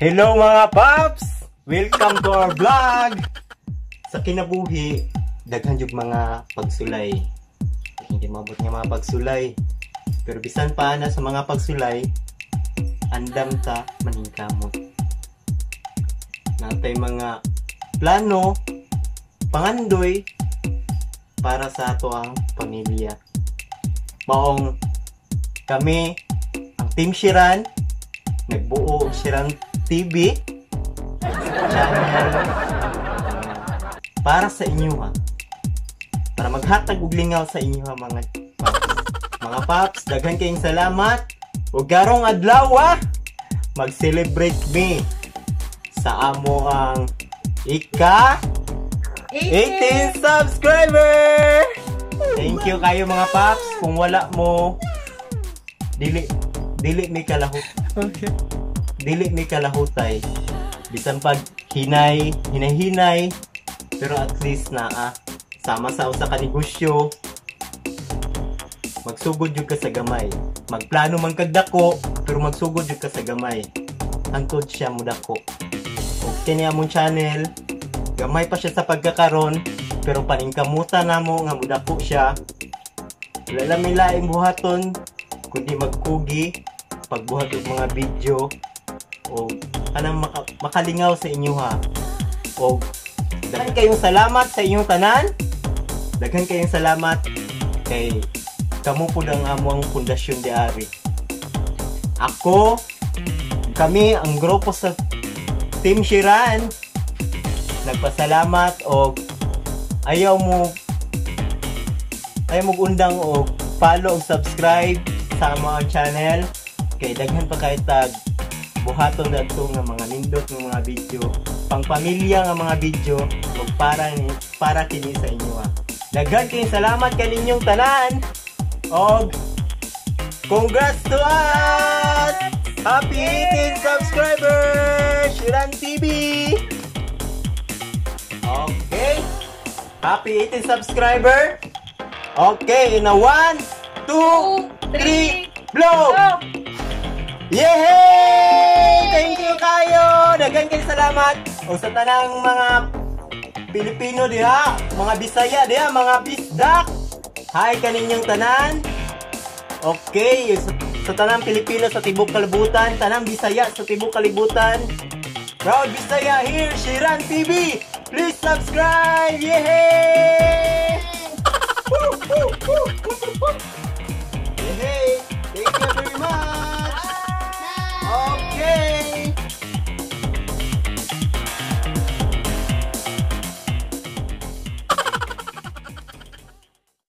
Hello, mga paps! Welcome to our vlog! Sa kinabuhi, daghan jud mga pagsulay. Hindi maabot nga mga pagsulay. Pero bisan pa na sa mga pagsulay, andam ta maningkamot. Naa tay mga plano, pangandoy para sa atoang pamilya. Maong kami, ang Team Shiran, nagbuo og Shiran TV channel para sa inyo ha. Para maghatag og lingaw sa inyo ha, mga paps. Mga paps, daghan kayong salamat. Ug karong adlaw ah, mag-celebrate mi sa amoang ika 18 subscriber! Thank you kayo, mga paps. Kung wala mo, dili dili mi kalahut. Dili mi kalahutay. Bisan pag hinay, hinay-hinay, pero at least naa sama sa usa ka negosyo, magsugod jud ka sa gamay. Magplano man kag dako, pero magsugod jud ka sa gamay. Hangtod siya mudako. Og kini among channel, gamay pa siya sa pagkakaron, pero paningkamutan namo nga mudako siya. Wala lang may laing buhaton kundi magkugi pagbuhat og mga video o kanang makalingaw sa inyo ha. Og daghan kayong salamat sa inyong tanan. Daghan kayong salamat kay kamo pud ang among pundasyon diari. Ako, kami, ang grupo sa Team Shiran, nagpasalamat og ayaw mo undang og follow og subscribe sa among channel kay daghan pa kay tag buhaton dadto nga mga nindot nga mga video, pangpamilya nga mga video ug para kini sa inyo ha. Daghan kayong salamat kaninyong tanan og congrats to us! Happy 18 subscribers! Shiran TV! Okay. Happy 18 subscriber! Okay, in a 1, 2, 3, blow! Go! Yay! Thank you kayo! Daghan kayong salamat! O sa tanang mga Pilipino diha, mga Bisaya diha, mga Bisdak! Hi kaninyong tanan! Okay, sa tanang Pilipino sa tibok kalibutan, tanang Bisaya sa tibok kalibutan. Proud Bisaya here, Shiran TV! Please subscribe! Yay!